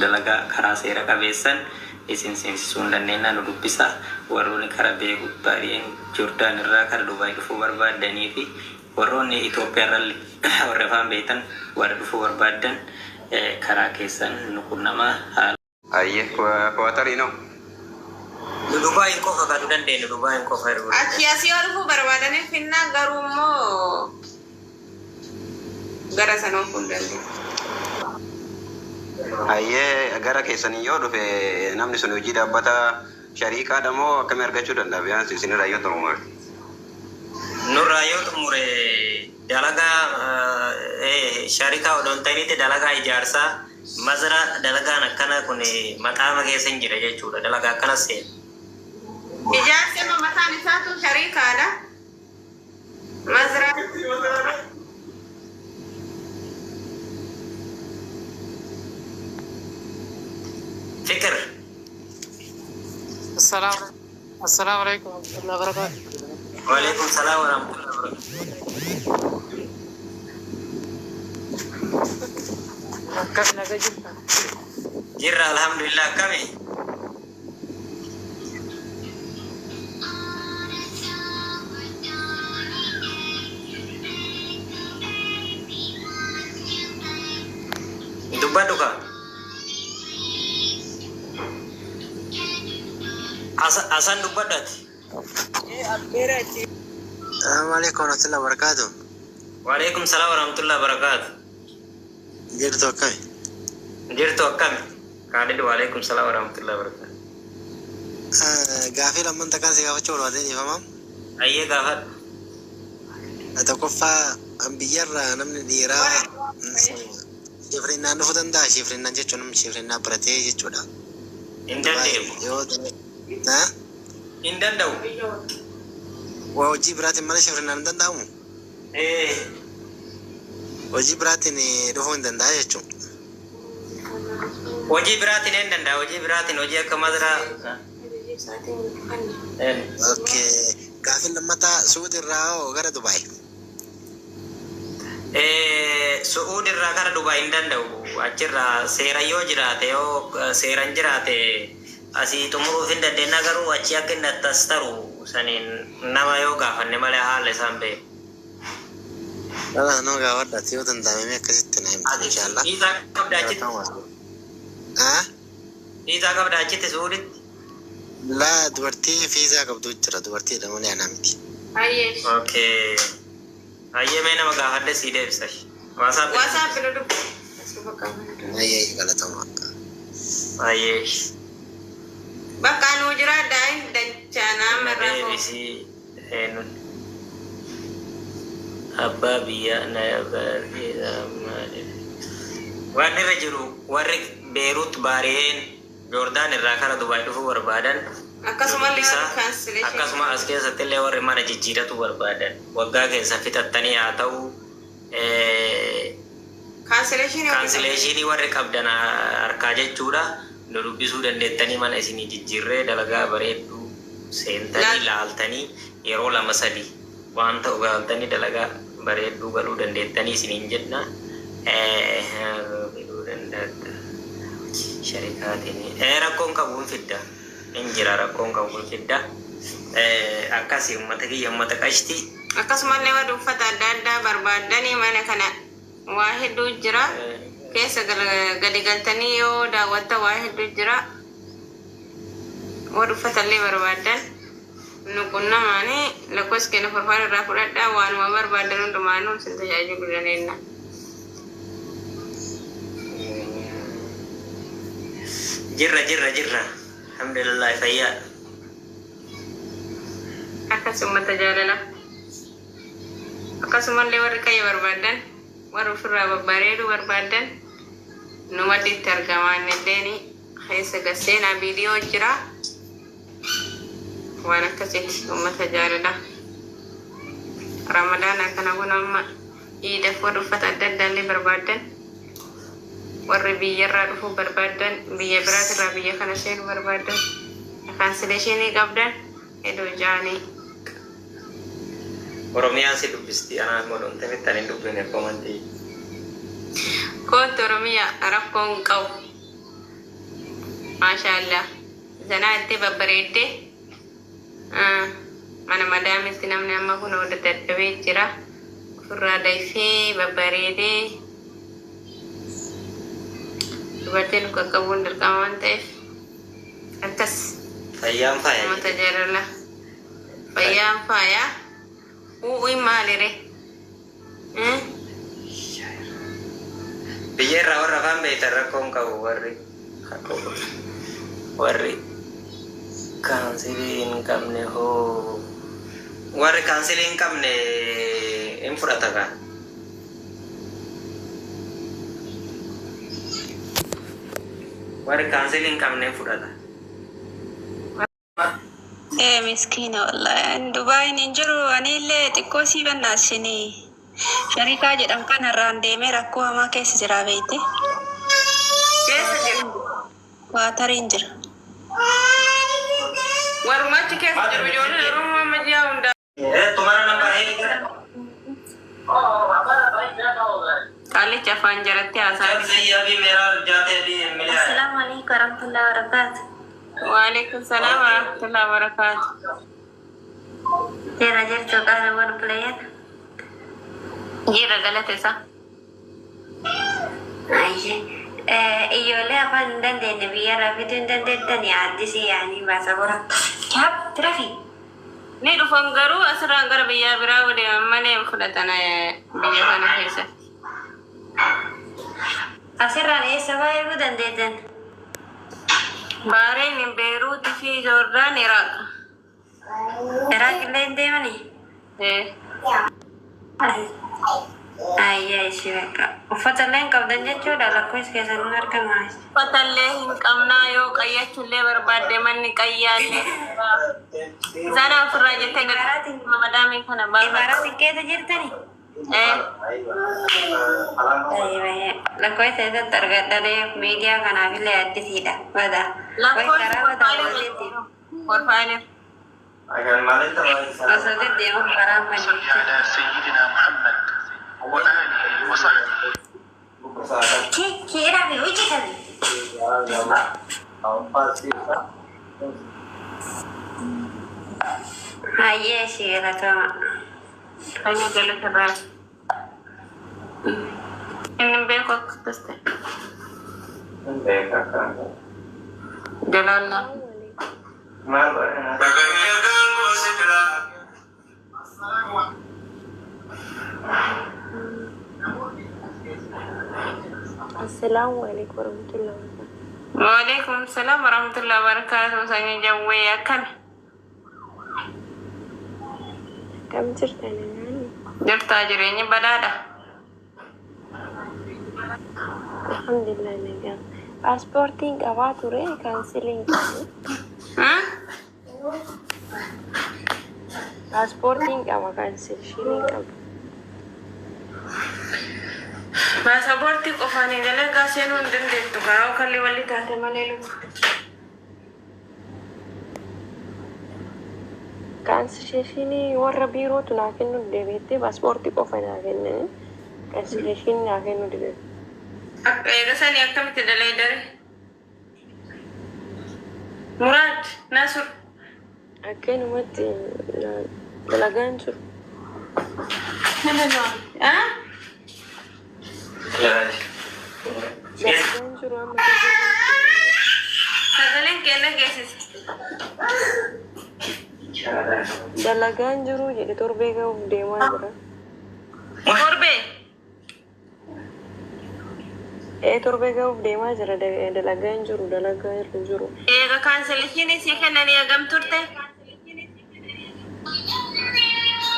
Dalagaa karaa seera qabeessan isin seensisuu hin dandeenya. Nu dubbisa. Warroonni kara Beirut, Bahrain, Jordan irraa kara Dubaay dhufuu barbaaddanii fi warroonni Itoophiyaa irra warri afaan beektan warri dhufuu barbaaddan, karaa keessan nu qunnamaa haala. Ayyee, Kuwatariinoo? Nu Dubaayin qofa kan nu dandeenyu, Dubaayin qofa erguu Achi dandeenya. asii yoo dhufuu barbaadaniif finnaa, garuu immoo gara sana oofuu hin dandeenyu. Ayyee, gara keessanii yoo dhufe namni sun hojii dhaabbata shariikaadha moo akkamii argachuu danda'a? Biyyaansi isinirraa yoo xumure. Nurraa yoo xumure dalagaa sharikaa odoo hin ta'initti dalagaa ijaarsaa, mazra, dalagaan akkana kun maqaama keessa hin jira jechuudha. Dalagaa akkana seena. Ijaarsi amma mataan isaatu shariikaadha. Mazraa. Fikir. السلام عليكم ورحمة الله وبركاته. وعليكم السلام ورحمة الله وبركاته. Akkam, naga jirta? Jirra, alhamdulillah, akkami? Dubbadhu ka. Asan dubbadhu ati. السلام عليكم ورحمة الله وبركاته. وعليكم السلام ورحمة الله وبركاته. Jirtu, akkami? Jirtu, akkami? Kaalid, وعليكم السلام ورحمة الله وبركاته. Gaafii lamman takkaan si gaafachuu barbaadeen, dhiifama. Ayyee, gaafadhu. Tokkoffaa, biyyarraa namni dhiiraa shifrinnaan dhufuu danda'a? Shifrinnaan jechuun namni shifrinnaa baratee jechuudha. Hin danda'u. Yoo Hin danda'u. Waa hojii biraatiin malee shifrinnaan hin danda'amu? Ee. Hojii biraatiin dhufuu hin danda'a jechuudha. Hojii biraatiin hin danda'a. Hojii biraatiin, hojii akka mazraa. Okay. Gaafiin lammataa, Suudi irraa hoo gara Dubaay? Su'uud irraa gara Dubaay hin danda'u. Achirraa seera yoo jiraate, yoo seeran jiraate asii xumuruuf hin dandeenya, garuu achi akka inni attas taru saniin nama yoo gaafanne malee haala isaan beeku. Dhala nama gaafadhaati, yoo danda'ame akkasitti na himta, inshallah. Viizaa qabda achitti? Ah? Viizaa qabda achitti, Su'uuditti? Laa, dubartii fiizaa qabdu jira, dubartiidha malee anaa miti. Hayyee. Okay. Hayyee, mee nama gaafadhe sii deebisa. WhatsApp. WhatsApp nu dubbi. Ayyee, galatoomaa. Hayyee. Bakka nuu jiraadhaa, hin dachaa nama irraa koo. Deebisii eenyuun? Abbaa biyyaa na waan irra jiru, warri Beerut, Baariyeen, Joordaan irraa kara Dubaay dhufuu barbaadan Akkasumallee dubbisaa. Warri cancellation. Akkasuma as keessatti illee warri mana jijjiiratu barbaadan, waggaa keessa fixattanii haa ta'u, Cancellation. Cancellation warri qabdan harkaa jechuudha, nu dubbisuu dandeettanii, mana isinii jijjiirree dalagaa bareedduu seentanii laaltanii yeroo lama sadi waan ta'u gaaltanii dalagaa bareedduu galuu dandeettanii isiniin jenna. Fiduu danda'a sharikaatiin, rakkoon qabu hin fidda, hin jira, rakkoon qabu hin fidda. Akkasii, ummata kiyya, ummata qashtii. Akkasumallee warri uffata adda addaa barbaadanii, mana kana waa hedduu jira. Keessa gadi galtanii yoo daawwatta waa hedduu jira. Warri uffata illee barbaadan nu qunnamaanii, lakkoofsa keenya profile irraa fudhadhaa, waanuma barbaadan hundumaanuu isin tajaajiluu dandeenya. Jirra, jirra, jirra, alhamdulillah, fayyaa. Akkas, ummata jaalala. Akkasumallee warri qayya barbaadan, warri ofirraa babbareeduu barbaadan nu madditti argamaan illeen keessa gasseenaa, viidiyoo jira. Waan akkasitti, ummata jaalala. Ramadaana kana kun amma iidaf warri uffata adda addaa illee barbaadan, warri biyyarraa dhufuu barbaadan, biyya biraatirraa biyya kana seenuu barbaadan, cancellation qabdan hedduu jaanii. Oromiyaan si dubbisti, anaa immoo dhomtanitti ani hin dubbine comment. Kootu Oromiyaa, rakkoon qabu. Maashaallah. Zanaa itti babbareeddee mana madaamitti namni amma kun dadhabee jira. Ofirraa dafee babbareedee dubartiin qaqqabuun dirqama waan ta'eef akkas. Fayyaan faaya. Uummata jaalala. Fayyaan faaya. U'uun maalire? Biyya irraa warra afaan beektan rakkoo hin qabu warri kaansilii hin qabne hoo warri kaansilii hin qabne hin fudhata kaa. Warri kaansilii hin qabne hin fudhata. Ee miskiina wallahi Dubaayin hin jiru anillee xiqqoo sii bannaashinii sharikaa jedhamu kanarraan deemee rakkoo hamaa keessa jira beekte. Keessa jiru. Waatariin jira. Warumachi keessa jiru ijoolleen Oromoo amma ji'a hundaa. Tumara nama Qaalichi afaan jalatti haasaa चल jira. सही अभी मेरा जाते अभी मिले आया। Assalaamu alaikum warahmatullahi wabarakatuh. Waalaikum salaam warahmatullahi wabarakatuh. Jira jirtu qaaliiwwan buleeyyan. Jira galata isaa. Ayyee. Ijoollee afaan hin dandeenye biyyarraa fiduu hin dandeettani addisii yaanii baasa bora. Chaap tirafi. Ni dhufan garuu asirraan gara biyyaa biraa deeman malee hin fudhatan biyya kana keessatti. Asirraan eessa baay'ee dandeettan? Baareen, Beeruutii fi Joordaan, Iraaq. Iraaq illee hin deemanii? Eh, Ayyaa ishee bakka. Uffata illee hin qabdan jechuudha lakkoofsi keessan hin argama. Uffata illee hin qabnaa yoo qayyachuullee barbaadde manni qayyaallee. Isaan ofirraa jettee Imaaraatiin madaamii kana baafadhu. Imaaraatiin keessa jirtani? Eh, Lakkoofsa isatti argadhanii miidiyaa kanaaf illee addisiidha. Bada. Way lakkoofsi karaa badaa porfaayilee waldeetti. porfaayilee. Osoo deddeemuuf karaa صل malee. على سيدنا محمد وآله وصحبه. Kii fi hojjetame. Hayyee ishee galatama. Fayyaa galata baay'ee. Inni hin beeku akkas ta'e. Jalaallaa. Assalamu alaikum warahmatullahi wabarakatuh. Waalaikum salaam warahmatullahi wabarakatuh. Sanyii jawwee akkami? Akkam jirtan nyaanni? Jirtaa jireenyi badhaadha. Alhamdulillah nagaa. Paaspoortiin qabaa ture kaansiliin qabu. Hmm? Paaspoortiin qaba kaansilishiniin qabu. Paasapoortii qofaan dalagaa seenuu hin dandeettu. Karaa kalli walli taate malee lubu. Kaansilishinii warra biirootu naa kennu deebiittee paaspoortii qofa naa kennanii kaansilishinii naa kennu dide. Akka eega sanii akkamitti dalaydare? Muraad Nasur. Akkanumatti dalagaan jiru. Ah? Dalagaan jiru amma. Sagaleen kenna geessise. Dalagaan jiru jedhe torbee gahuuf deemaa jira. Torbee. Ee torbee gahuuf deemaa jira dalagaan jiru dalagaa irra jiru. Eega kaansilishinii sii kennanii hagam turte?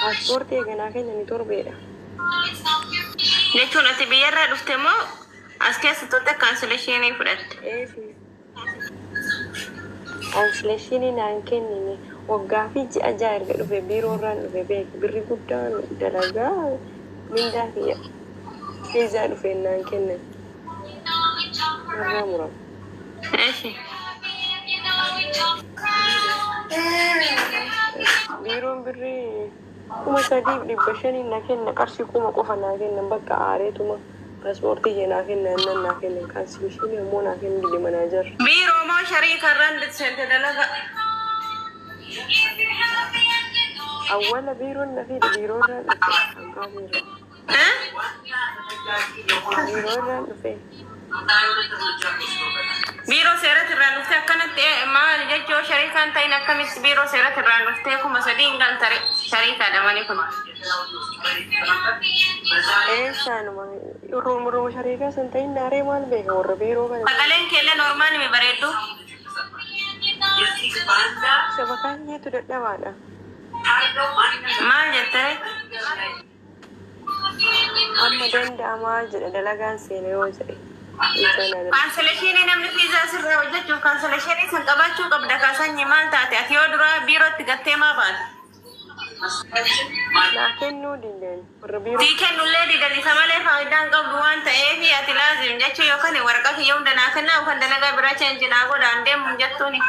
Paaspoortii eeganaa kennanii torbeedha. Jechuun ati biyyarraa dhufte moo as keessa turte kaansilishinii fudhatte? Ee kaansilishinii naan kennine waggaa fi ji'a ja'a erga dhufe biiroo irraan dhufe beek birri guddaan dalagaa mindaa kiyya fiizaa dhufe naan kennan. Narraa murama. Eeshi. Biiroon birrii 3,500 na kenna qarshii 1,000 qofa naa kennan bakka aareetuma Paaspoortii kee naa kenna jennaan naa kennan. Cancellation ammoo naa kennu dide manager. Biiroo moo shariika irraan seente dalaga? Awwala biiroon na fide, biiroo irraan dhufe. Hanqaasii irraa. Biiroo irraan dhufe. Biiroo seeratti irraan dhuftee akkanatti maal jechuu, shariikaan ta'in akkamitti biiroo seeratti irraan dhuftee 3000 hin galtare? Shariikaadha malee kun. Eessaanuma rooma shariikaa san ta'in naaree maal beeka warra biiroo kana. Sagaleen keellee normal mi bareeddu. Shabakaan keetu dadhabaadha. Maal jettee? Amma danda'amaa jedha dalagaan seena yoo jedhe. Cancellation namni fiizaa sirraa hojjechuuf cancellation san qabaachuu qabda kaasanyii. Maal taate ati? Yoo duraa biirootti gattee maa baate? Naa kennuu dideen warra biiroo. Sii kennullee didan isa malee faayidaan qabdu waan ta'eef ati laazim jechuu yookaan waraqaa kiyya hunda naa kennaa yookaan dalagaa biraa change naa godhaan deemu jettuuni.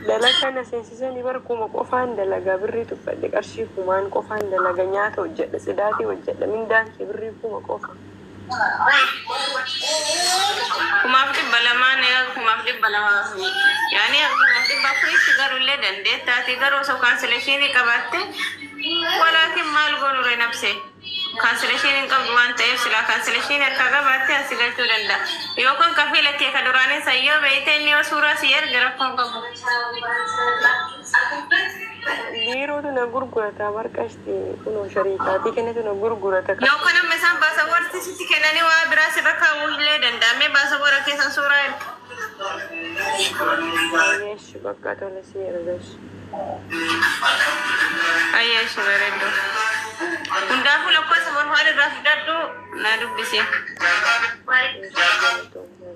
Dalagaa na seensisanii bar 1000 qofaan dalagaa, birrii tuffadhe, qarshii 1000n qofaan dalaga, nyaata hojjedha, tsidaatii hojjedha, mindaan kee birrii 1000 qofa. 1200n, 1200, yaani 1400tti garullee dandeettaati garuu osoo cancellation qabaatte. Walaakin maal goonure nabse, cancellation hin qabdu waan ta'eef. Silaa cancellation harkaa qabaatte asi galchuu danda'a yookaan kafiila kee ka duraanii san yoo beeyte, inni yoo suuraa si erge rakkoon qabu. Biirootu na gurgurata barqashti kunoo shariikaatii kennatu na gurgurata. Yookaan amma isaan baasaboortii sitti kennanii waa biraa sirra kaa'uu illee danda'ame, baasaboora keessan suuraa erga. Yeesh, bakka tole, si ergash. Ayyeesh, bareedu. Hundaafuu lakkoofsa barbaade irraa fidadhu, na dubbisi.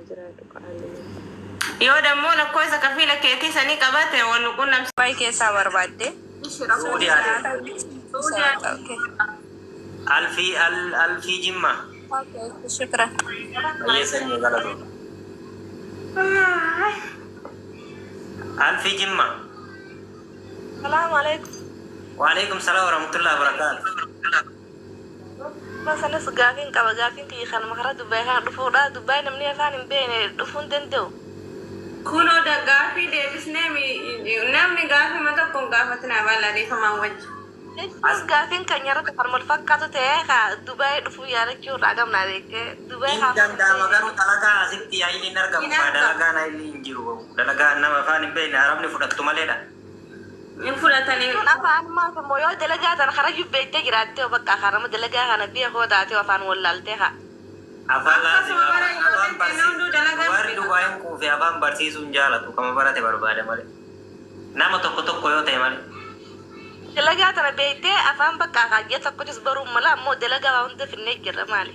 Jiraatu qaalii. Yoo dammoo lakkoofsa kafiila keetii sanii qabaate wal nu qunnamsi. Dubaay keessaa barbaadde. Suudi Arabiyaa. Okay. Alfii alfii Jimma. Okay, shukran. Baay'ee sanyii galatoota. Alfii Jimma. Salaamu alaikum. Waalaikum salaam warahmatullahi wabarakatuh. Masalas gaafiin qaba. Gaafiin kiyya kanuma karaa Dubaay kana dhufuudha. Dubaay namni afaan hin beekne dhufuu hin danda'u. Kunoo gaafii deebisnee namni gaafii tokko hin gaafatinaa bal'aadhiifamaan wajji. Jechuun gaafiin kan yeroo kan wal fakkaatu ta'ee ka Dubaay dhufuu yaadachuu irraa qabna beekee. Dubaay Hin danda'ama, garuu dalagaa asitti hayilli hin argamu. Hin argamu. Dalagaan hayilli hin jiru. Dalagaa nama afaan hin beekne arabni fudhattu maleedha. Hin fudhatanii. Jechuun afaan maaf immoo yoo dalagaa tana karaa jubbeettee jiraattee bakka kanama dalagaa kana biyya koo taatee afaan wallaaltee haa. Afaan laazim Akkasuma bara afaan ijoolleen keenya hunduu dalagaa barsiisuu. Warri Dubaayin quufe afaan barsiisuu hin jaalatu. Kama barate barbaada malee. Nama tokko tokko yoo ta'e malee. Dalagaa tana beektee afaan bakka akaayyaa tokkotis baruun mala ammoo dalagaa waa hunda finnee jirra maali.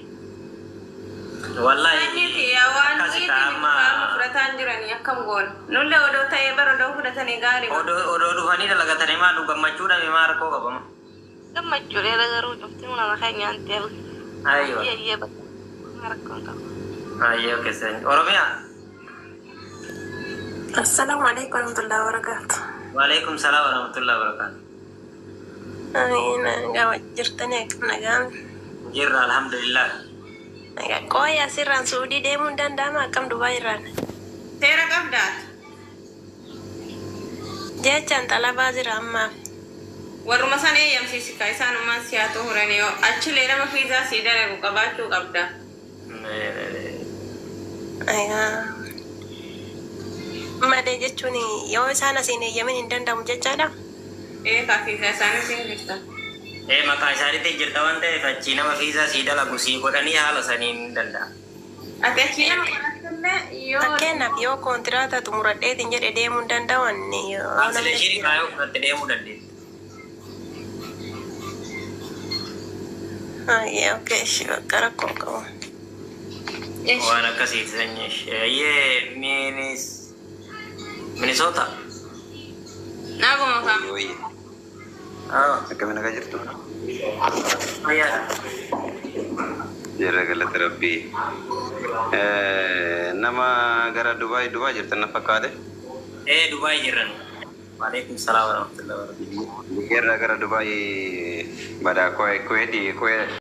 Wallahi Sanyiiti yaa waan akkasi ta'a amma amma fudhataan jiranii akkam goona. Nullee odoo ta'ee bara odoo fudhatanii gaarii. Odoo dhufanii dalagatanii maa nu gammachuudhaan maa rakkoo qabama. Gammachuudha garuu cufti nama keenyaan ta'e. Aywa. Iyyee bakka rakkoon qabu. Ayyee, okay, Oromiyaa. Assalaamu alaikum warahmatullahi wabarakatuh. Waalaikum salaam warahmatullahi wabarakatuh. Nagaa jirtanii? Akkam, nagaan? Jirra, alhamdulillah. Nagaa. Qooyi, asirraan Suudii deemuun danda'ama? Akkam Dubaay irraan? Seera qabdaati. Jechaan xalabaa jira ammaaf. Warruma san eeyyamsiisi ka isaanumaan si haa tuhurani, yoo achilee nama fiizaa sii dalagu qabaachuu qabda. Ayaa. Malee jechuun yoo isaan asiin eeyyamin hin danda'amu jechaadha. Ee, ka fiizaa isaanii siin jirta. Ee, maqaa isaaniitiin jirta waan ta'eef achii nama fiizaa sii dalagu sii godhanii haala saniin hin danda'a. Ati achii nama godhatullee yoo Fakkeenyaaf yoo kontiraata xumuradheetiin jedhe deemuu hin danda'u yoo namni Cancellation kaayoo fudhatte deemuu dandeetta. Ayyee, okay, ishi bakka rakkoo qabu. Waan akkasiiti sanyii. Ayyee, Minisoota. Naguma kam. Wayyi. Ah, Akkamiin nagaa jirtu? Fayyaadha. Jirra, galata Rabbii. Nama gara Dubaay jirtan na fakkaate. Ee, Dubaay jirran. Waalaikum salaam warahmatullahi wabarakatuh. Biyyarraa gara Dubaay badaa Kuweetii.